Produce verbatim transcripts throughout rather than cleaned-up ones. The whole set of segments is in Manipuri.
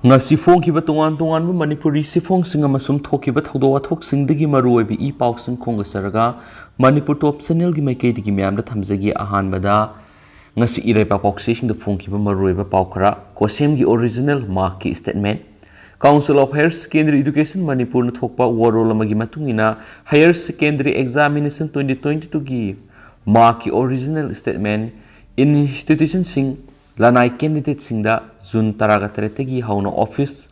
ꯉꯁꯤ ꯐꯣꯡꯈꯤꯕ ꯇꯣꯉꯥꯟ ꯇꯣꯉꯥꯟꯕ ꯃꯅꯤꯄꯨꯔꯤ ꯆꯦꯐꯣꯡꯁꯤꯡ ꯑꯃꯁꯨꯡ ꯊꯣꯛꯈꯤꯕ ꯊꯧꯗꯣꯛ ꯋꯥꯊꯣꯛꯁꯤꯡꯗꯒꯤ ꯃꯔꯨꯑꯣꯏꯕ ꯏ ꯄꯥꯎꯁꯤꯡ ꯈꯣꯝꯒꯠꯆꯔꯒ ꯃꯅꯤꯄꯨꯔ ꯇꯣꯞ ꯆꯦꯅꯦꯜꯒꯤ ꯃꯥꯏꯀꯩꯗꯒꯤ ꯃꯌꯥꯝꯗ ꯊꯝꯖꯒꯦ꯫ ꯑꯍꯥꯟꯕꯗ ꯉꯁꯤ ꯏꯔꯩꯄꯥꯛ ꯄꯥꯎꯆꯦꯁꯤꯡꯗ ꯐꯣꯡꯈꯤꯕ ꯃꯔꯨꯑꯣꯏꯕ ꯄꯥꯎ ꯈꯔ꯫ ꯀꯣꯁꯦꯝꯒꯤ ꯑꯣꯔꯤꯖꯤꯅꯦꯜ ꯃꯥꯔꯛꯀꯤ statement. Council of Higher Secondary Education ꯃꯅꯤꯄꯨꯔꯅ ꯊꯣꯛꯄ ꯋꯥꯔꯣꯜ ꯑꯃꯒꯤ ꯃꯇꯨꯡ ꯏꯟꯅ, Higher Secondary Examination twenty twenty twoꯒꯤ ꯃꯥꯔꯛꯀꯤ ꯑꯣꯔꯤꯖꯤꯅꯦꯜ ꯁ꯭ꯇꯦꯠꯃꯦꯟ ꯏꯟꯁꯇꯤꯇ꯭ꯌꯨꯁꯟꯁꯤꯡ, ꯂꯅꯥꯏ ꯀꯦꯟꯗꯤꯗꯦꯠꯁꯤꯡꯗ ꯖꯨꯟ ꯇꯔꯥꯒ ꯇꯔꯦꯠꯇꯒꯤ ꯍꯧꯅ ꯑꯣꯐꯤꯁ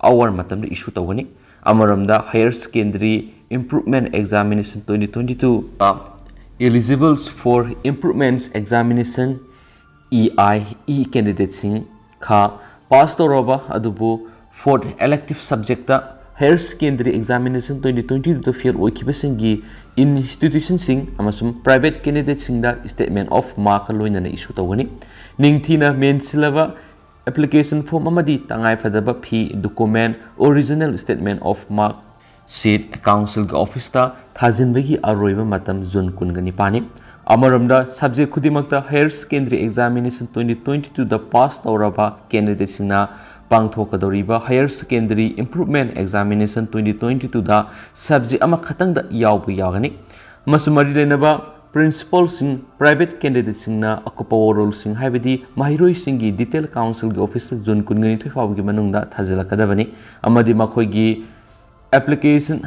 ꯑꯋꯥꯔ ꯃꯇꯝꯗ ꯏꯁꯨ ꯇꯧꯒꯅꯤ꯫ ꯑꯃꯔꯣꯝꯗ, Higher Secondary Improvement Examination twenty twenty two eligibles for improvements examination, E I E, ꯀꯦꯟꯗꯤꯗꯦꯠꯁꯤꯡ ꯈꯥ ꯄꯥꯁ ꯇꯧꯔꯕ ꯑꯗꯨꯕꯨ fourth elective subjectꯇ Higher Secondary Examination twenty twenty twoꯗ ꯐꯦꯜ ꯑꯣꯏꯈꯤꯕꯁꯤꯡꯒꯤ ꯏꯟꯁꯇꯤꯇ꯭ꯌꯨꯁꯟꯁꯤꯡ ꯑꯃꯁꯨꯡ ꯄ꯭ꯔꯥꯏꯚꯦꯠ ꯀꯦꯟꯗꯤꯗꯦꯠꯁꯤꯡꯗ ꯁ꯭ꯇꯦꯠꯃꯦꯟ ꯑꯣꯐ ꯃꯥꯔꯛꯀ ꯂꯣꯏꯅꯅ ꯏꯁꯨ ꯇꯧꯒꯅꯤ꯫ ꯅꯤꯡꯊꯤꯅ ꯃꯦꯟꯁꯤꯜꯂꯕ ꯑꯦꯄ꯭ꯂꯤꯀꯦꯁꯟ ꯐꯣꯔꯝ ꯑꯃꯗꯤ ꯇꯉꯥꯏꯐꯗꯕ fee, document, original statement of mark sheet ꯀꯥꯎꯟꯁꯤꯜꯒꯤ ꯑꯣꯐꯤꯁꯇ ꯊꯥꯖꯤꯟꯕꯒꯤ ꯑꯔꯣꯏꯕ ꯃꯇꯝ ꯖꯨꯟ ꯀꯨꯟꯒ ꯅꯤꯄꯥꯟꯅꯤ꯫ ꯑꯃꯔꯣꯝꯗ, ꯁꯕꯖꯦꯛ ꯈꯨꯗꯤꯡꯃꯛꯇ Higher Secondary Examination twenty twenty twoꯗ ꯄꯥꯁ ꯇꯧꯔꯕ ꯀꯦꯟꯗꯤꯗꯦꯠꯁꯤꯡꯅ ꯄꯥꯡꯊꯣꯛꯀꯗꯧꯔꯤꯕ Higher Secondary Improvement Examination twenty twenty twoꯗ ꯁꯕꯖꯦꯛ ꯑꯃꯈꯛꯇꯪꯗ ꯌꯥꯎꯕ ꯌꯥꯒꯅꯤ꯫ ꯑꯃꯁꯨꯡ ꯃꯔꯤ ꯂꯩꯅꯕ ꯄ꯭ꯔꯤꯟꯁꯤꯄꯥꯜꯁꯤꯡ, ꯄ꯭ꯔꯥꯏꯚꯦꯠ ꯀꯦꯟꯗꯤꯗꯦꯠꯁꯤꯡꯅ ꯑꯀꯨꯞꯄ ꯋꯥꯔꯣꯜꯁꯤꯡ, ꯍꯥꯏꯕꯗꯤ ꯃꯍꯩꯔꯣꯏꯁꯤꯡꯒꯤ ꯗꯤꯇꯦꯜ ꯀꯥꯎꯟꯁꯤꯜꯒꯤ ꯑꯣꯐꯤꯁꯇ ꯖꯨꯟ ꯀꯨꯟꯒ ꯅꯤꯊꯣꯏ ꯐꯥꯎꯕꯒꯤ ꯃꯅꯨꯡꯗ ꯊꯥꯖꯤꯜꯂꯛꯀꯗꯕꯅꯤ ꯑꯃꯗꯤ ꯃꯈꯣꯏꯒꯤ ꯑꯦꯄ꯭ꯂꯤꯀꯦꯁꯟ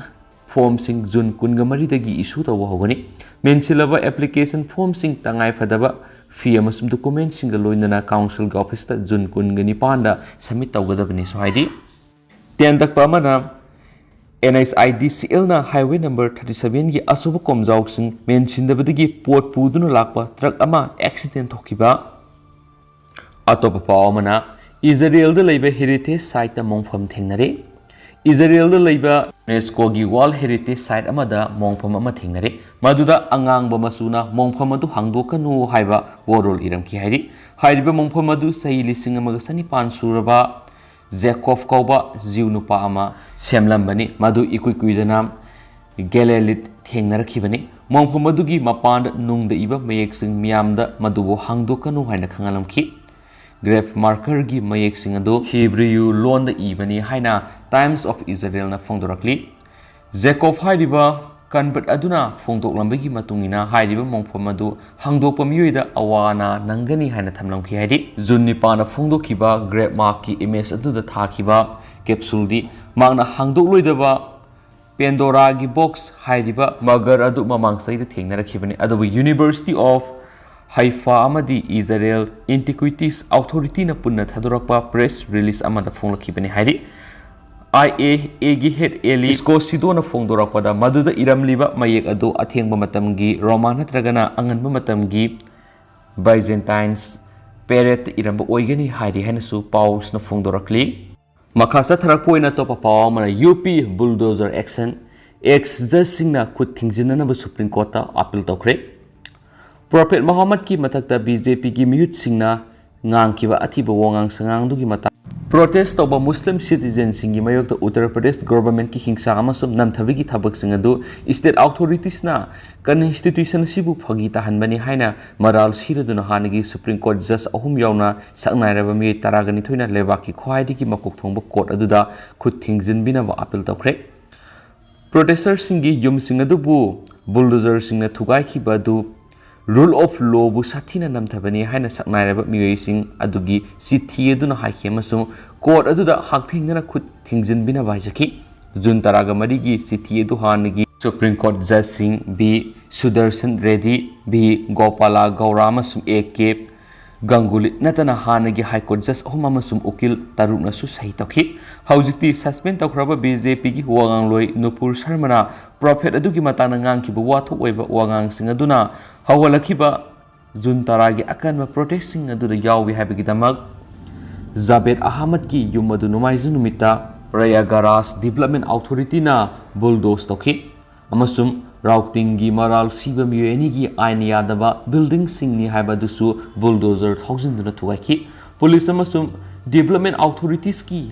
ꯐꯣꯔꯝꯁꯤꯡ ꯖꯨꯟ ꯀꯨꯟꯒ ꯃꯔꯤꯗꯒꯤ ꯏꯁꯨ ꯇꯧꯕ ꯍꯧꯒꯅꯤ꯫ ꯃꯦꯟꯁꯤꯜꯂꯕ ꯑꯦꯄ꯭ꯂꯤꯀꯦꯁꯟ ꯐꯣꯔꯝꯁꯤꯡ ꯇꯉꯥꯏꯐꯗꯕ ꯐꯤ ꯑꯃꯁꯨꯡ ꯗꯣꯀꯨꯃꯦꯟꯁꯤꯡꯒ ꯂꯣꯏꯅꯅ ꯀꯥꯎꯟꯁꯤꯜꯒꯤ ꯑꯣꯐꯤꯁꯇ ꯖꯨꯟ ꯀꯨꯟꯒ ꯅꯤꯄꯥꯟꯗ ꯁꯕꯃꯤꯠ ꯇꯧꯒꯗꯕꯅꯤꯁꯨ ꯍꯥꯏꯔꯤ꯫ ꯇꯦꯟ ꯇꯛꯄ ꯑꯃꯅ, NHIDCLꯅ highway number thirty sevenꯒꯤ ꯑꯁꯨꯕ ꯀꯣꯝꯖꯥꯎꯁꯤꯡ ꯃꯦꯟꯁꯤꯟꯗꯕꯗꯒꯤ ꯄꯣꯠ ꯄꯨꯗꯨꯅ ꯂꯥꯛꯄ ꯇ꯭ꯔꯛ ꯑꯃ ꯑꯦꯛꯁꯤꯗꯦꯟ ꯊꯣꯛꯈꯤꯕ꯫ ꯑꯇꯣꯞꯄ ꯄꯥꯎ ꯑꯃꯅ, ꯏꯖꯔꯦꯜꯗ ꯂꯩꯕ ꯍꯦꯔꯤꯇꯦꯖ ꯁꯥꯏꯠꯇ ꯃꯣꯡꯐꯝ ꯊꯦꯡꯅꯔꯦ꯫ ꯏꯖꯔꯦꯜꯗ ꯂꯩꯕ ꯌꯨꯅꯦꯁꯀꯣꯒꯤ ꯋꯥꯔꯜꯗ ꯍꯦꯔꯤꯇꯦꯖ ꯁꯥꯏꯠ ꯑꯃꯗ ꯃꯣꯡꯐꯝ ꯑꯃ ꯊꯦꯡꯅꯔꯦ, ꯃꯗꯨꯗ ꯑꯉꯥꯡꯕ ꯃꯆꯨꯅ "ꯃꯣꯡꯐꯝ ꯑꯗꯨ ꯍꯥꯡꯗꯣꯛꯀꯅꯨ" ꯍꯥꯏꯕ ꯋꯥꯔꯣꯜ ꯏꯔꯝꯈꯤ ꯍꯥꯏꯔꯤ꯫ ꯍꯥꯏꯔꯤꯕ ꯃꯣꯡꯐꯝ ꯑꯗꯨ ꯆꯍꯤ ꯂꯤꯁꯤꯡ ꯑꯃꯒ ꯆꯅꯤꯄꯥꯟ ꯁꯨꯔꯕ ꯖꯦꯀꯣꯕ ꯀꯧꯕ ꯖꯤꯎ ꯅꯨꯄꯥ ꯑꯃ ꯁꯦꯝꯂꯝꯕꯅꯤ꯫ ꯃꯗꯨ ꯏꯀꯨꯏ ꯀꯨꯏꯗꯅ ꯒꯦꯂꯦꯂꯤꯠ ꯊꯦꯡꯅꯔꯛꯈꯤꯕꯅꯤ꯫ ꯃꯣꯡꯐꯝ ꯑꯗꯨꯒꯤ ꯃꯄꯥꯟꯗ ꯅꯨꯡꯗ ꯏꯕ ꯃꯌꯦꯛꯁꯤꯡ ꯃꯤꯌꯥꯝꯗ ꯃꯗꯨꯕꯨ ꯍꯥꯡꯗꯣꯛꯀꯅꯨ ꯍꯥꯏꯅ ꯈꯪꯍꯜꯂꯝꯈꯤ꯫ ꯒ꯭ꯔꯦꯞ ꯃꯥꯔꯀꯔꯒꯤ ꯃꯌꯦꯛꯁꯤꯡ ꯑꯗꯨ ꯍꯤꯕ꯭ꯔꯤꯌꯨ ꯂꯣꯟꯗ ꯏꯕꯅꯤ ꯍꯥꯏꯅ Times of Israelꯅ ꯐꯣꯡꯗꯣꯔꯛꯂꯤ꯫ ꯖꯦꯀꯣꯕ ꯍꯥꯏꯔꯤꯕ convert ꯑꯗꯨꯅ ꯐꯣꯡꯗꯣꯛꯂꯝꯕꯒꯤ ꯃꯇꯨꯡ ꯏꯟꯅ ꯍꯥꯏꯔꯤꯕ ꯃꯣꯡꯐꯝ ꯑꯗꯨ ꯍꯥꯡꯗꯣꯛꯄ ꯃꯤꯑꯣꯏꯗ ꯑꯋꯥ ꯑꯅꯥ ꯅꯪꯒꯅꯤ ꯍꯥꯏꯅ ꯊꯝꯂꯝꯈꯤ ꯍꯥꯏꯔꯤ꯫ ꯖꯨꯟ ꯅꯤꯄꯥꯟꯗ ꯐꯣꯡꯗꯣꯛꯈꯤꯕ ꯒ꯭ꯔꯦꯞ ꯃꯥꯔꯛꯀꯤ ꯏꯃꯦꯖ ꯑꯗꯨꯗ ꯊꯥꯈꯤꯕ ꯀꯦꯞꯁꯨꯜꯗꯤ ꯃꯍꯥꯛꯅ ꯍꯥꯡꯗꯣꯛꯂꯣꯏꯗꯕ ꯄꯦꯟꯗꯣꯔꯥꯒꯤ ꯕꯣꯛꯁ ꯍꯥꯏꯔꯤꯕ ꯃꯒꯔ ꯑꯗꯨ ꯃꯃꯥꯡ ꯆꯍꯤꯗ ꯊꯦꯡꯅꯔꯛꯈꯤꯕꯅꯤ꯫ ꯑꯗꯨꯕꯨ University of Haifa ꯑꯃꯗꯤ Israel Antiquities Authorityꯅ ꯄꯨꯟꯅ ꯊꯥꯗꯣꯔꯛꯄ ꯄ꯭ꯔꯦꯁ ꯔꯤꯂꯤꯖ ꯑꯃꯗ ꯐꯣꯡꯂꯛꯈꯤꯕꯅꯤ ꯍꯥꯏꯔꯤ꯫ I A Aꯒꯤ ꯍꯦꯗ ꯑꯦꯂꯤ ꯏꯁꯀꯣꯁꯤꯗꯣꯅ ꯐꯣꯡꯗꯣꯔꯛꯄꯗ ꯃꯗꯨꯗ ꯏꯔꯝꯂꯤꯕ ꯃꯌꯦꯛ ꯑꯗꯨ ꯑꯊꯦꯡꯕ ꯃꯇꯝꯒꯤ ꯔꯣꯃꯥ ꯅꯠꯇ꯭ꯔꯒꯅ ꯑꯉꯟꯕ ꯃꯇꯝꯒꯤ ꯕꯥꯏꯖꯦꯟꯇꯥꯏꯟꯁ ꯄꯦꯔꯦꯠꯇ ꯏꯔꯝꯕ ꯑꯣꯏꯒꯅꯤ ꯍꯥꯏꯔꯤ ꯍꯥꯏꯅꯁꯨ ꯄꯥꯎꯁꯤꯅ ꯐꯣꯡꯗꯣꯔꯛꯂꯤ꯫ ꯃꯈꯥ ꯆꯠꯊꯔꯛꯄ ꯑꯣꯏꯅ ꯑꯇꯣꯞꯄ ꯄꯥꯎ ꯑꯃꯅ ꯌꯨ ꯄꯤ ꯕꯨꯜꯗꯣꯖꯔ ꯑꯦꯛꯁꯟ, ꯑꯦꯛꯁ ꯖꯖꯁꯤꯡꯅ ꯈꯨꯠ ꯊꯤꯡꯖꯤꯟꯅꯅꯕ ꯁꯨꯄ꯭ꯔꯤꯝ ꯀꯣꯔꯠꯇ ꯑꯥꯄꯤꯜ ꯇꯧꯈ꯭ꯔꯦ꯫ ꯄ꯭ꯔꯣꯐꯦꯠ ꯃꯣꯍꯝꯃꯗꯀꯤ ꯃꯊꯛꯇ ꯕꯤ ꯖꯦ ꯄꯤꯒꯤ ꯃꯤꯍꯨꯠꯁꯤꯡꯅ ꯉꯥꯡꯈꯤꯕ ꯑꯊꯤꯕ ꯋꯥꯉꯥꯡ ꯁꯉꯥꯡꯗꯨꯒꯤ ꯃꯇꯥꯡ ꯄ꯭ꯔꯣꯇꯦꯁ ꯇꯧꯕ ꯃꯨꯁꯂꯤꯝ ꯁꯤꯇꯤꯖꯦꯟꯁꯤꯡꯒꯤ ꯃꯥꯌꯣꯛꯇ ꯎꯠꯇꯔ ꯄ꯭ꯔꯗꯦꯁ ꯒꯣꯚꯔꯟꯃꯦꯟꯠꯀꯤ ꯍꯤꯡꯁꯥ ꯑꯃꯁꯨꯡ ꯅꯝꯊꯕꯒꯤ ꯊꯕꯛꯁꯤꯡ ꯑꯗꯨ ꯁ꯭ꯇꯦꯠ ꯑꯣꯊꯣꯔꯤꯇꯤꯁꯅ ꯀꯟꯁꯇꯤꯇ꯭ꯌꯨꯁꯟ ꯑꯁꯤꯕꯨ ꯐꯥꯒꯤ ꯇꯥꯍꯟꯕꯅꯤ ꯍꯥꯏꯅ ꯃꯔꯥꯜ ꯁꯤꯔꯗꯨꯅ ꯍꯥꯟꯅꯒꯤ ꯁꯨꯄ꯭ꯔꯤꯝ ꯀꯣꯔꯠ ꯖꯖ ꯑꯍꯨꯝ ꯌꯥꯎꯅ ꯁꯛꯅꯥꯏꯔꯕ ꯃꯤꯑꯣꯏ ꯇꯔꯥꯒ ꯅꯤꯊꯣꯏꯅ ꯂꯩꯕꯥꯛꯀꯤ ꯈ꯭ꯋꯥꯏꯗꯒꯤ ꯃꯀꯣꯛ ꯊꯣꯡꯕ ꯀꯣꯔꯠ ꯑꯗꯨꯗ ꯈꯨꯠ ꯊꯤꯡꯖꯤꯟꯕꯤꯅꯕ ꯑꯥꯄꯤꯜ ꯇꯧꯈ꯭ꯔꯦ꯫ ꯄ꯭ꯔꯣꯇꯦꯁꯇꯔꯁꯤꯡꯒꯤ ꯌꯨꯝꯁꯤꯡ ꯑꯗꯨꯕꯨ ꯕꯨꯜꯗꯣꯖꯔꯁꯤꯡꯅ ꯊꯨꯒꯥꯏꯈꯤꯕ ꯑꯗꯨ rule of lawꯕꯨ ꯁꯥꯊꯤꯅ ꯅꯝꯊꯕꯅꯤ ꯍꯥꯏꯅ ꯁꯛꯅꯥꯏꯔꯕ ꯃꯤꯑꯣꯏꯁꯤꯡ ꯑꯗꯨꯒꯤ ꯆꯤꯊꯤ ꯑꯗꯨꯅ ꯍꯥꯏꯈꯤ ꯑꯃꯁꯨꯡ ꯀꯣꯔꯠ ꯑꯗꯨꯗ ꯍꯛꯊꯦꯡꯅꯅ ꯈꯨꯠ ꯊꯤꯡꯖꯤꯟꯕꯤꯅꯕ ꯍꯥꯏꯖꯈꯤ꯫ ꯖꯨꯟ ꯇꯔꯥꯒ ꯃꯔꯤꯒꯤ ꯆꯤꯊꯤ ꯑꯗꯨ ꯍꯥꯟꯅꯒꯤ ꯁꯨꯄ꯭ꯔꯤꯝ ꯀꯣꯔꯠ ꯖꯖꯁꯤꯡ ꯕꯤ ꯁꯨꯗꯔꯁꯟ ꯔꯦꯗꯤ, ꯕꯤ ꯒꯣꯄꯥꯂꯥ ꯒꯧꯔꯥ ꯑꯃꯁꯨꯡ ꯑꯦ ꯀꯦ ꯒꯪꯒꯨꯂꯤ ꯅꯠꯇꯅ ꯍꯥꯟꯅꯒꯤ ꯍꯥꯏ ꯀꯣꯔꯠ ꯖꯖ ꯑꯍꯨꯝ ꯑꯃꯁꯨꯡ ꯎꯀꯤꯜ ꯇꯔꯨꯛꯅꯁꯨ ꯁꯍꯤ ꯇꯧꯈꯤ꯫ ꯍꯧꯖꯤꯛꯇꯤ ꯁꯁꯄꯦꯟ ꯇꯧꯈ꯭ꯔꯕ ꯕꯤ ꯖꯦ ꯄꯤꯒꯤ ꯋꯥꯉꯥꯡꯂꯣꯏ ꯅꯨꯄꯨꯔ ꯁꯔꯃꯅ ꯄ꯭ꯔꯣꯐꯦꯠ ꯑꯗꯨꯒꯤ ꯃꯇꯥꯡꯗ ꯉꯥꯡꯈꯤꯕ ꯋꯥꯊꯣꯛ ꯑꯣꯏꯕ ꯋꯥꯉꯥꯡꯁꯤꯡ ꯑꯗꯨꯅ ꯍꯧꯍꯜꯂꯛꯈꯤꯕ ꯖꯨꯟ ꯇꯔꯥꯒꯤ ꯑꯀꯟꯕ ꯄ꯭ꯔꯣꯇꯦꯁꯁꯤꯡ ꯑꯗꯨꯗ ꯌꯥꯎꯏ ꯍꯥꯏꯕꯒꯤꯗꯃꯛ ꯖꯥꯕꯦꯗ ꯑꯍꯃꯗꯀꯤ ꯌꯨꯝ ꯑꯗꯨ ꯅꯣꯡꯃꯥꯏꯖꯤꯡ ꯅꯨꯃꯤꯠꯇ ꯄ꯭ꯔꯌꯥꯒꯔꯥꯖ ꯗꯤꯕꯂꯞꯃꯦꯟ ꯑꯣꯊꯣꯔꯤꯇꯤꯅ ꯕꯨꯜꯗꯣꯖ ꯇꯧꯈꯤ ꯑꯃꯁꯨꯡ ꯔꯥꯎꯇꯤꯡꯒꯤ ꯃꯔꯥꯜ ꯁꯤꯕ ꯃꯤꯑꯣꯏ ꯑꯅꯤꯒꯤ ꯑꯥꯏꯟ ꯌꯥꯗꯕ ꯕꯤꯜꯗꯤꯡꯁꯤꯡꯅꯤ ꯍꯥꯏꯕ ꯑꯗꯨꯁꯨ ꯕꯨꯜꯗꯣꯖꯔ ꯊꯧꯖꯤꯟꯗꯨꯅ ꯊꯨꯒꯥꯏꯈꯤ꯫ ꯄꯨꯂꯤꯁ ꯑꯃꯁꯨꯡ ꯗꯤꯕꯂꯞꯃꯦꯟ ꯑꯣꯊꯣꯔꯤꯇꯤꯁꯀꯤ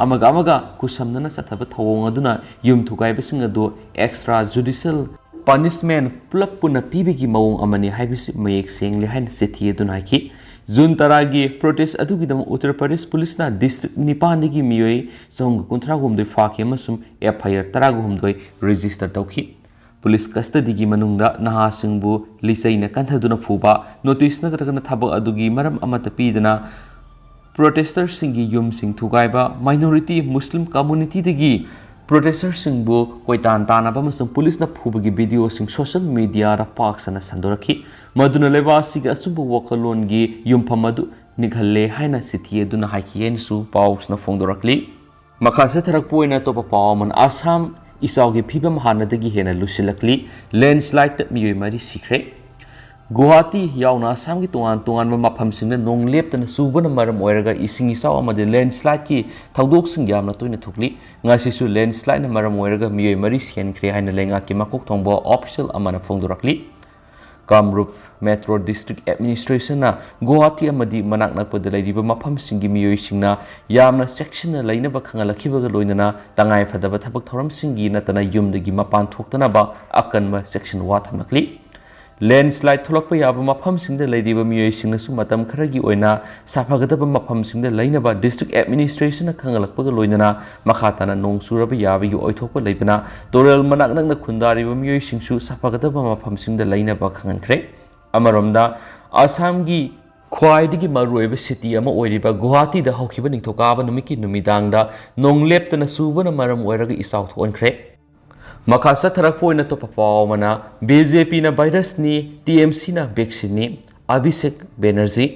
ꯑꯃꯒ ꯑꯃꯒ ꯈꯨꯠꯁꯝꯅꯅ ꯆꯠꯊꯕ ꯊꯧꯑꯣꯡ ꯑꯗꯨꯅ ꯌꯨꯝ ꯊꯨꯒꯥꯏꯕꯁꯤꯡ ꯑꯗꯨ ꯑꯦꯛꯁꯇ꯭ꯔꯥ ꯖꯨꯗꯤꯁꯤꯌꯦꯜ ꯄꯅꯤꯁꯃꯦꯟꯠ ꯄꯨꯂꯞ ꯄꯨꯟꯅ ꯄꯤꯕꯒꯤ ꯃꯑꯣꯡ ꯑꯃꯅꯤ ꯍꯥꯏꯕꯁꯤ ꯃꯌꯦꯛ ꯁꯦꯡꯂꯦ ꯍꯥꯏꯅ ꯆꯤꯊꯤ ꯑꯗꯨꯅ ꯍꯥꯏꯈꯤ꯫ ꯖꯨꯟ ꯇꯔꯥꯒꯤ ꯄ꯭ꯔꯣꯇꯦꯁ ꯑꯗꯨꯒꯤꯗꯃꯛ ꯎꯠꯇꯔ ꯄ꯭ꯔꯗꯦꯁ ꯄꯨꯂꯤꯁꯅ ꯗꯤꯁꯇ꯭ꯔꯤꯛ ꯅꯤꯄꯥꯟꯗꯒꯤ ꯃꯤꯑꯣꯏ ꯆꯍꯨꯝꯒ ꯀꯨꯟꯊ꯭ꯔꯥ ꯍꯨꯝꯗꯣꯏ ꯐꯥꯈꯤ ꯑꯃꯁꯨꯡ ꯑꯦꯐ ꯑꯥꯏ ꯑꯥꯔ ꯇꯔꯥꯒ ꯍꯨꯝꯗꯣꯏ ꯔꯦꯖꯤꯁꯇꯔ ꯇꯧꯈꯤ꯫ ꯄꯨꯂꯤꯁ ꯀꯁꯇꯗꯤꯒꯤ ꯃꯅꯨꯡꯗ ꯅꯍꯥꯁꯤꯡꯕꯨ ꯂꯤꯆꯩꯅ ꯀꯟꯊꯗꯨꯅ ꯐꯨꯕ, ꯅꯣꯇꯤꯁ ꯅꯠꯇ꯭ꯔꯒꯅ ꯊꯕꯛ ꯑꯗꯨꯒꯤ ꯃꯔꯝ ꯑꯃꯠꯇ ꯄꯤꯗꯅ ꯄ꯭ꯔꯣꯇꯦꯁꯇꯔꯁꯤꯡꯒꯤ ꯌꯨꯝꯁꯤꯡ ꯊꯨꯒꯥꯏꯕ, ꯃꯥꯏꯅꯣꯔꯤꯇꯤ ꯃꯨꯁꯂꯤꯝ ꯀꯝꯃꯨꯅꯤꯇꯤꯗꯒꯤ ꯄ꯭ꯔꯣꯇꯦꯁꯇꯔꯁꯤꯡꯕꯨ ꯀꯣꯏꯇꯥꯟ ꯇꯥꯟꯅꯕ ꯑꯃꯁꯨꯡ ꯄꯨꯂꯤꯁꯅ ꯐꯨꯕꯒꯤ ꯚꯤꯗꯤꯑꯣꯁꯤꯡ ꯁꯣꯁꯤꯌꯦꯜ ꯃꯤꯗꯤꯌꯥꯗ ꯄꯥꯛ ꯁꯟꯅ ꯁꯟꯗꯣꯔꯛꯈꯤ꯫ ꯃꯗꯨꯅ ꯂꯩꯕꯥꯛ ꯑꯁꯤꯒꯤ ꯑꯆꯨꯝꯕ ꯋꯥꯈꯜꯂꯣꯟꯒꯤ ꯌꯨꯝꯐꯝ ꯑꯗꯨ ꯅꯤꯛꯍꯜꯂꯦ ꯍꯥꯏꯅ ꯆꯤꯊꯤ ꯑꯗꯨꯅ ꯍꯥꯏꯈꯤ ꯍꯥꯏꯅꯁꯨ ꯄꯥꯎꯁꯤꯅ ꯐꯣꯡꯗꯣꯔꯛꯂꯤ꯫ ꯃꯈꯥ ꯆꯠꯊꯔꯛꯄ ꯑꯣꯏꯅ ꯑꯇꯣꯞꯄ ꯄꯥꯎ ꯑꯃꯅ ꯑꯁꯥꯝ ꯏꯆꯥꯎꯒꯤ ꯐꯤꯕꯝ ꯍꯥꯟꯅꯗꯒꯤ ꯍꯦꯟꯅ ꯂꯨꯁꯤꯜꯂꯛꯂꯤ, ꯂꯦꯟꯁ꯭ꯂꯥꯏꯗꯇ ꯃꯤꯑꯣꯏ ꯃꯔꯤ ꯁꯤꯈ꯭ꯔꯦ꯫ ꯒꯨꯋꯥꯍꯥꯇꯤ ꯌꯥꯎꯅ ꯑꯁꯥꯝꯒꯤ ꯇꯣꯉꯥꯟ ꯇꯣꯉꯥꯟꯕ ꯃꯐꯝꯁꯤꯡꯗ ꯅꯣꯡ ꯂꯦꯞꯇꯅ ꯆꯨꯕꯅ ꯃꯔꯝ ꯑꯣꯏꯔꯒ ꯏꯁꯤꯡ ꯏꯆꯥꯎ ꯑꯃꯗꯤ ꯂꯦꯟꯁ꯭ꯂꯥꯏꯗꯀꯤ ꯊꯧꯗꯣꯛꯁꯤꯡ ꯌꯥꯝꯅ ꯇꯣꯏꯅ ꯊꯣꯛꯂꯤ꯫ ꯉꯁꯤꯁꯨ ꯂꯦꯟꯁ꯭ꯂꯥꯏꯗꯅ ꯃꯔꯝ ꯑꯣꯏꯔꯒ ꯃꯤꯑꯣꯏ ꯃꯔꯤ ꯁꯤꯍꯟꯈ꯭ꯔꯦ ꯍꯥꯏꯅ ꯂꯩꯉꯥꯛꯀꯤ ꯃꯀꯣꯛ ꯊꯣꯡꯕ ꯑꯣꯐꯤꯁꯤꯌꯦꯜ ꯑꯃꯅ ꯐꯣꯡꯗꯣꯔꯛꯂꯤ꯫ ꯀꯥꯝꯔꯨꯞ ꯃꯦꯇ꯭ꯔꯣ ꯗꯤꯁꯇ꯭ꯔꯤꯛ ꯑꯦꯗꯃꯤꯅꯤꯁꯇ꯭ꯔꯦꯁꯟꯅ ꯒꯨꯋꯥꯍꯥꯇꯤ ꯑꯃꯗꯤ ꯃꯅꯥꯛ ꯅꯛꯄꯗ ꯂꯩꯔꯤꯕ ꯃꯐꯝꯁꯤꯡꯒꯤ ꯃꯤꯑꯣꯏꯁꯤꯡꯅ ꯌꯥꯝꯅ ꯆꯦꯛꯁꯤꯟꯅ ꯂꯩꯅꯕ ꯈꯪꯍꯜꯂꯛꯈꯤꯕꯒ ꯂꯣꯏꯅꯅ ꯇꯉꯥꯏ ꯐꯗꯕ ꯊꯕꯛ ꯊꯧꯔꯝꯁꯤꯡꯒꯤ ꯅꯠꯇꯅ ꯌꯨꯝꯗꯒꯤ ꯃꯄꯥꯟ ꯊꯣꯛꯇꯅꯕ ꯑꯀꯟꯕ ꯆꯦꯛꯁꯤꯟ ꯋꯥ ꯊꯝꯂꯛꯂꯤ꯫ ꯂꯦꯟꯁ꯭ꯂꯥꯏꯗ ꯊꯣꯛꯂꯛꯄ ꯌꯥꯕ ꯃꯐꯝꯁꯤꯡꯗ ꯂꯩꯔꯤꯕ ꯃꯤꯑꯣꯏꯁꯤꯡꯅꯁꯨ ꯃꯇꯝ ꯈꯔꯒꯤ ꯑꯣꯏꯅ ꯁꯥꯐꯒꯗꯕ ꯃꯐꯝꯁꯤꯡꯗ ꯂꯩꯅꯕ ꯗꯤꯁꯇ꯭ꯔꯤꯛ ꯑꯦꯗꯃꯤꯅꯤꯁꯇ꯭ꯔꯦꯁꯟꯅ ꯈꯪꯍꯜꯂꯛꯄꯒ ꯂꯣꯏꯅꯅ ꯃꯈꯥ ꯇꯥꯅ ꯅꯣꯡ ꯆꯨꯔꯕ ꯌꯥꯕꯒꯤ ꯑꯣꯏꯊꯣꯛꯄ ꯂꯩꯕꯅ ꯇꯨꯔꯦꯜ ꯃꯅꯥꯛ ꯅꯛꯅ ꯈꯨꯟꯗꯥꯔꯤꯕ ꯃꯤꯑꯣꯏꯁꯤꯡꯁꯨ ꯁꯥꯐꯒꯗꯕ ꯃꯐꯝꯁꯤꯡꯗ ꯂꯩꯅꯕ ꯈꯪꯍꯟꯈ꯭ꯔꯦ꯫ ꯑꯃꯔꯣꯝꯗ ꯑꯁꯥꯝꯒꯤ ꯈ꯭ꯋꯥꯏꯗꯒꯤ ꯃꯔꯨꯑꯣꯏꯕ ꯁꯤꯇꯤ ꯑꯃ ꯑꯣꯏꯔꯤꯕ ꯒꯨꯋꯥꯍꯥꯇꯤꯗ ꯍꯧꯈꯤꯕ ꯅꯤꯡꯊꯧꯀꯥꯕ ꯅꯨꯃꯤꯠꯀꯤ ꯅꯨꯃꯤꯗꯥꯡꯗ ꯅꯣꯡ ꯂꯦꯞꯇꯅ ꯆꯨꯕꯅ ꯃꯔꯝ ꯑꯣꯏꯔꯒ ꯏꯆꯥꯎ ꯊꯣꯛꯍꯟꯈ꯭ꯔꯦ꯫ ꯃꯈꯥ ꯆꯠꯊꯔꯛꯄ ꯑꯣꯏꯅ ꯑꯇꯣꯞꯄ ꯄꯥꯎ ꯑꯃꯅ, ꯕꯤ ꯖꯦ ꯄꯤꯅ ꯚꯥꯏꯔꯁꯅꯤ, ꯇꯤ ꯑꯦꯝ ꯁꯤꯅ ꯚꯦꯛꯁꯤꯟꯅꯤ, ꯑꯚꯤꯁꯦꯛ ꯕꯦꯅꯔꯖꯤ꯫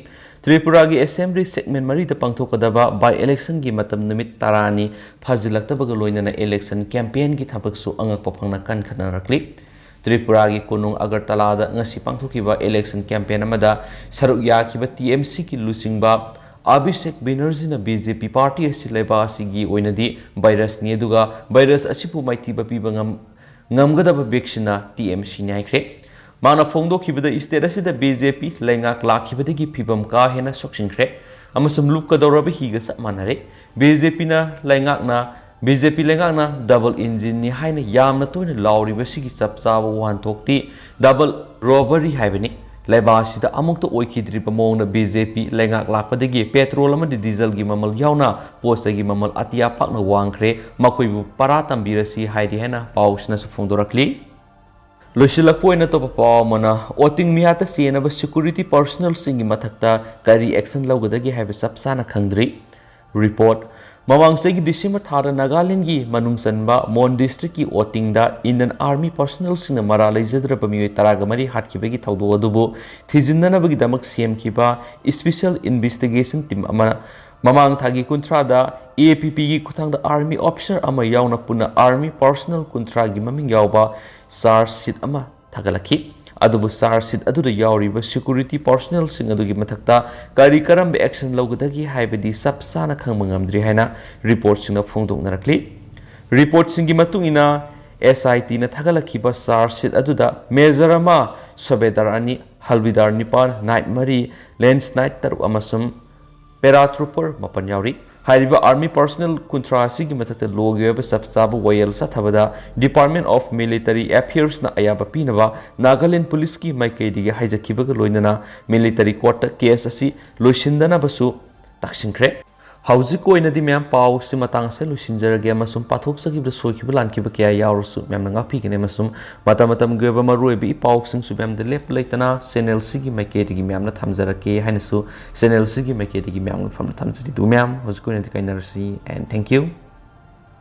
ꯇ꯭ꯔꯤꯄꯨꯔꯥꯒꯤ ꯑꯦꯁꯦꯝꯕ꯭ꯂꯤ ꯁꯦꯒꯃꯦꯟ ꯃꯔꯤꯗ ꯄꯥꯡꯊꯣꯛꯀꯗꯕ ꯕꯥꯏ ꯏꯂꯦꯛꯁꯟꯒꯤ ꯃꯇꯝ ꯅꯨꯃꯤꯠ ꯇꯔꯥꯅꯤ ꯐꯥꯖꯤꯜꯂꯛꯇꯕꯒ ꯂꯣꯏꯅꯅ ꯏꯂꯦꯛꯁꯟ ꯀꯦꯝꯄꯦꯟꯒꯤ ꯊꯕꯛꯁꯨ ꯑꯉꯛꯄ ꯐꯪꯅ ꯀꯟꯈꯠꯅꯔꯛꯂꯤ꯫ ꯇ꯭ꯔꯤꯄꯨꯔꯥꯒꯤ ꯀꯣꯅꯨꯡ ꯑꯒꯔꯇꯂꯥꯗ ꯉꯁꯤ ꯄꯥꯡꯊꯣꯛꯈꯤꯕ ꯏꯂꯦꯛꯁꯟ ꯀꯦꯝꯄꯦꯟ ꯑꯃꯗ ꯁꯔꯨꯛ ꯌꯥꯈꯤꯕ ꯇꯤ ꯑꯦꯝ ꯁꯤꯒꯤ ꯂꯨꯆꯤꯡꯕ ꯑꯚꯤꯁꯦꯛ ꯕꯦꯅꯔꯖꯤꯅ ꯕꯤ ꯖꯦ ꯄꯤ ꯄꯥꯔꯇꯤ ꯑꯁꯤ ꯂꯩꯕꯥꯛ ꯑꯁꯤꯒꯤ ꯑꯣꯏꯅꯗꯤ ꯚꯥꯏꯔꯁꯅꯤ, ꯑꯗꯨꯒ ꯚꯥꯏꯔꯁ ꯑꯁꯤꯕꯨ ꯃꯥꯏꯊꯤꯕ ꯄꯤꯕ ꯉꯝ-, ꯉꯝꯒꯗꯕ ꯚꯦꯛꯁꯤꯟꯅ ꯇꯤ ꯑꯦꯝ ꯁꯤꯅꯤ ꯍꯥꯏꯈ꯭ꯔꯦ꯫ ꯃꯥꯅ ꯐꯣꯡꯗꯣꯛꯈꯤꯕꯗ, ꯁ꯭ꯇꯦꯠ ꯑꯁꯤꯗ ꯕꯤ ꯖꯦ ꯄꯤ ꯂꯩꯉꯥꯛ ꯂꯥꯛꯈꯤꯕꯗꯒꯤ ꯐꯤꯕꯝ ꯀꯥ ꯍꯦꯟꯅ ꯁꯣꯛꯆꯤꯟꯈ꯭ꯔꯦ ꯑꯃꯁꯨꯡ ꯂꯨꯞꯀꯗꯧꯔꯕ ꯍꯤꯒ ꯆꯞ ꯃꯥꯟꯅꯔꯦ꯫ ꯕꯤ ꯖꯦ ꯄꯤꯅ ꯂꯩꯉꯥꯛꯅ, ꯕꯤ ꯖꯦ ꯄꯤ ꯂꯩꯉꯥꯛꯅ ꯗꯕꯜ ꯏꯟꯖꯤꯟꯅꯤ ꯍꯥꯏꯅ ꯌꯥꯝꯅ ꯇꯣꯏꯅ ꯂꯥꯎꯔꯤꯕꯁꯤꯒꯤ ꯆꯞ ꯆꯥꯕ ꯋꯥꯍꯟꯊꯣꯛꯇꯤ ꯗꯕꯜ ꯔꯣꯕꯔꯤ ꯍꯥꯏꯕꯅꯤ꯫ ꯂꯩꯕꯥꯛ ꯑꯁꯤꯗ ꯑꯃꯨꯛꯇ ꯑꯣꯏꯈꯤꯗ꯭ꯔꯤꯕ ꯃꯑꯣꯡꯗ ꯕꯤ ꯖꯦ ꯄꯤ ꯂꯩꯉꯥꯛ ꯂꯥꯛꯄꯗꯒꯤ ꯄꯦꯇ꯭ꯔꯣꯜ ꯑꯃꯗꯤ ꯗꯤꯖꯜꯒꯤ ꯃꯃꯜ ꯌꯥꯎꯅ ꯄꯣꯠ ꯆꯩꯒꯤ ꯃꯃꯜ ꯑꯇꯤꯌꯥ ꯄꯥꯛꯅ ꯋꯥꯡꯈ꯭ꯔꯦ꯫ ꯃꯈꯣꯏꯕꯨ ꯄꯔꯥ ꯇꯝꯕꯤꯔꯁꯤ ꯍꯥꯏꯔꯤ ꯍꯥꯏꯅ ꯄꯥꯎꯁꯤꯅꯁꯨ ꯐꯣꯡꯗꯣꯔꯛꯂꯤ꯫ ꯂꯣꯏꯁꯤꯜꯂꯛꯄ ꯑꯣꯏꯅ ꯑꯇꯣꯞꯄ ꯄꯥꯎ ꯑꯃꯅ, ꯑꯣꯇꯤꯡ ꯃꯤꯍꯥꯠꯇ ꯆꯦꯟꯅꯕ ꯁꯦꯀ꯭ꯌꯨꯔꯤꯇꯤ ꯄꯔꯁꯅꯦꯜꯁꯤꯡꯒꯤ ꯃꯊꯛꯇ ꯀꯔꯤ ꯑꯦꯛꯁꯟ ꯂꯧꯒꯗꯒꯦ ꯍꯥꯏꯕ ꯆꯞ ꯆꯥꯅ ꯈꯪꯗ꯭ꯔꯤ꯫ ꯔꯤꯄꯣꯔꯠ꯫ ꯃꯃꯥꯡ ꯆꯍꯤꯒꯤ ꯗꯤꯁꯦꯝꯕꯔ ꯊꯥꯗ ꯅꯥꯒꯥꯂꯦꯟꯗꯒꯤ ꯃꯅꯨꯡ ꯆꯟꯕ ꯃꯣꯟ ꯗꯤꯁꯇ꯭ꯔꯤꯛꯀꯤ ꯑꯣꯇꯤꯡꯗ ꯏꯟꯗꯤꯌꯟ ꯑꯥꯔꯃꯤ ꯄꯔꯁꯅꯦꯜꯁꯤꯡꯅ ꯃꯔꯥꯜ ꯂꯩꯖꯗ꯭ꯔꯕ ꯃꯤꯑꯣꯏ ꯇꯔꯥꯒ ꯃꯔꯤ ꯍꯥꯠꯈꯤꯕꯒꯤ ꯊꯧꯗꯣꯛ ꯑꯗꯨꯕꯨ ꯊꯤꯖꯤꯟꯅꯅꯕꯒꯤꯗꯃꯛ ꯁꯦꯝꯈꯤꯕ ꯏꯁꯄꯤꯁꯦꯜ ꯏꯟꯚꯦꯁꯇꯤꯒꯦꯁꯟ ꯇꯤꯝ ꯑꯃꯅ ꯃꯃꯥꯡ ꯊꯥꯒꯤ ꯀꯨꯟꯊ꯭ꯔꯥꯗ ꯑꯦ ꯄꯤ ꯄꯤꯒꯤ ꯈꯨꯠꯊꯥꯡꯗ ꯑꯥꯔꯃꯤ ꯑꯣꯐꯤꯁꯔ ꯑꯃ ꯌꯥꯎꯅ ꯄꯨꯟꯅ ꯑꯥꯔꯃꯤ ꯄꯔꯁꯅꯦꯜ ꯀꯨꯟꯊ꯭ꯔꯥꯒꯤ ꯃꯃꯤꯡ ꯌꯥꯎꯕ ꯆꯥꯔꯖ ꯁꯤꯠ ꯑꯃ ꯊꯥꯒꯠꯂꯛꯈꯤ꯫ ꯑꯗꯨꯕꯨ ꯆꯥꯔꯖ ꯁꯤꯠ ꯑꯗꯨꯗ ꯌꯥꯎꯔꯤꯕ ꯁꯦꯀ꯭ꯌꯨꯔꯤꯇꯤ ꯄꯔꯁꯅꯦꯜꯁꯤꯡ ꯑꯗꯨꯒꯤ ꯃꯊꯛꯇ ꯀꯔꯤ ꯀꯔꯝꯕ ꯑꯦꯛꯁꯟ ꯂꯧꯒꯗꯒꯦ ꯍꯥꯏꯕꯗꯤ ꯆꯞ ꯆꯥꯅ ꯈꯪꯕ ꯉꯝꯗ꯭ꯔꯤ ꯍꯥꯏꯅ ꯔꯤꯄꯣꯔꯠꯁꯤꯡꯅ ꯐꯣꯡꯗꯣꯛꯅꯔꯛꯂꯤ꯫ ꯔꯤꯄꯣꯔꯠꯁꯤꯡꯒꯤ ꯃꯇꯨꯡ ꯏꯟꯅ, ꯑꯦꯁ ꯑꯥꯏ ꯇꯤꯅ ꯊꯥꯒꯠꯂꯛꯈꯤꯕ ꯆꯥꯔꯖ ꯁꯤꯠ ꯑꯗꯨꯗ ꯃꯦꯖꯔ ꯑꯃ, ꯁꯨꯕꯦꯗꯥꯔ ꯑꯅꯤ, ꯍꯜꯕꯤꯗꯥꯔ ꯅꯤꯄꯥꯟ, ꯅꯥꯏꯠ ꯃꯔꯤ, ꯂꯦꯟꯁ ꯅꯥꯏꯠ ꯇꯔꯨꯛ ꯑꯃꯁꯨꯡ ꯄꯦꯔꯥꯇ꯭ꯔꯨꯄꯔ ꯃꯥꯄꯟ ꯌꯥꯎꯔꯤ꯫ ꯍꯥꯏꯔꯤꯕ ꯑꯥꯔꯃꯤ ꯄꯔꯁꯅꯦꯜ ꯀꯨꯟꯊ꯭ꯔꯥ ꯑꯁꯤꯒꯤ ꯃꯊꯛꯇ ꯂꯣꯒꯤ ꯑꯣꯏꯕ ꯆꯞ ꯆꯥꯕ ꯋꯥꯌꯦꯜ ꯆꯠꯊꯕꯗ Department of Military Affairsꯅ ꯑꯌꯥꯕ ꯄꯤꯅꯕ ꯅꯥꯒꯥꯂꯦꯟ ꯄꯨꯂꯤꯁꯀꯤ ꯃꯥꯏꯀꯩꯗꯒꯤ ꯍꯥꯏꯖꯈꯤꯕꯒ ꯂꯣꯏꯅꯅ ꯃꯤꯂꯤꯇꯔꯤ ꯀꯣꯔꯠꯇ ꯀꯦꯁ ꯑꯁꯤ ꯂꯣꯏꯁꯤꯟꯗꯅꯕꯁꯨ ꯇꯥꯛꯁꯤꯟꯈ꯭ꯔꯦ꯫ ꯍꯧꯖꯤꯛꯀꯤ ꯑꯣꯏꯅꯗꯤ ꯃꯌꯥꯝ ꯄꯥꯎꯁꯤ ꯃꯇꯥꯡ ꯑꯁꯤꯗ ꯂꯣꯏꯁꯤꯟꯖꯔꯒꯦ ꯑꯃꯁꯨꯡ ꯄꯥꯊꯣꯛꯆꯈꯤꯕꯗ ꯁꯣꯏꯈꯤꯕ ꯂꯥꯟꯈꯤꯕ ꯀꯌꯥ ꯌꯥꯎꯔꯁꯨ ꯃꯌꯥꯝꯅ ꯉꯥꯛꯄꯤꯒꯅꯤ ꯑꯃꯁꯨꯡ ꯃꯇꯝ ꯃꯇꯝꯒꯤ ꯑꯣꯏꯕ ꯃꯔꯨꯑꯣꯏꯕ ꯏ ꯄꯥꯎꯁꯤꯡꯁꯨ ꯃꯌꯥꯝꯗ ꯂꯦꯞꯄ ꯂꯩꯇꯅ ꯆꯦꯅꯦꯜꯁꯤꯒꯤ ꯃꯥꯏꯀꯩꯗꯒꯤ ꯃꯌꯥꯝꯅ ꯊꯝꯖꯔꯛꯀꯦ ꯍꯥꯏꯅꯁꯨ ꯆꯦꯅꯦꯜꯁꯤꯒꯤ ꯃꯥꯏꯀꯩꯗꯒꯤ ꯃꯌꯥꯝꯒꯤ ꯃꯐꯝꯗ ꯊꯝꯖꯔꯤ꯫ ꯑꯗꯨ ꯃꯌꯥꯝ ꯍꯧꯖꯤꯛꯀꯤ ꯑꯣꯏꯅꯗꯤ ꯀꯥꯏꯅꯔꯁꯤ, and thank you꯫